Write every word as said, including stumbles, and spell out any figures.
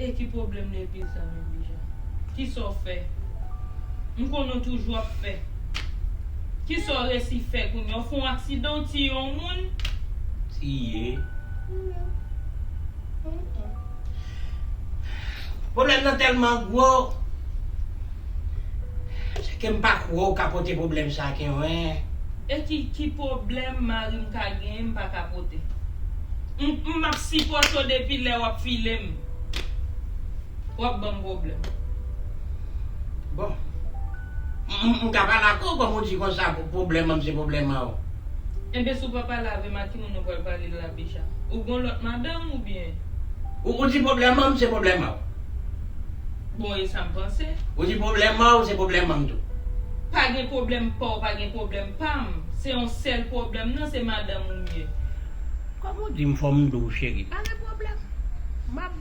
E ki pwoblèm li epi zanmi m Bijan? Kisa w fè? M konnen w toujou ap fè. Kisa w resi fè kounye a? W fè yon aksidan, w tiye yon moun? Tiye? Pwoblèm nan tèlman gwo, se ke m pa kwè w ka pote pwoblèm sa ke mwen. E ki, ki pwoblèm mari m ka genyen m pa ka pote? M, m ap sipòte w depi lè w ap file m. W ap ban m pwoblèm. Bon. M, m, m ka pale ak ou, kòm ou di konsa, pwoblèm an m se pwoblèm an ou. Enben, si w pa pale avè m, a ki moun ou pral pale la, Bijan? Ou gon lòt madanm oubyen? Ou, ou di pwoblèm an m se pwoblèm an ou. Bon, e sa m panse. Ou di pwoblèm an ou se pwoblèm an m tou. Pa gen pwoblèm pa w, pa gen pwoblèm pa m. Se yon sèl pwoblèm nan, se madanm ou m ye. Kòm ou di m, fò m di w, cheri, pa gen pwoblèm. M ap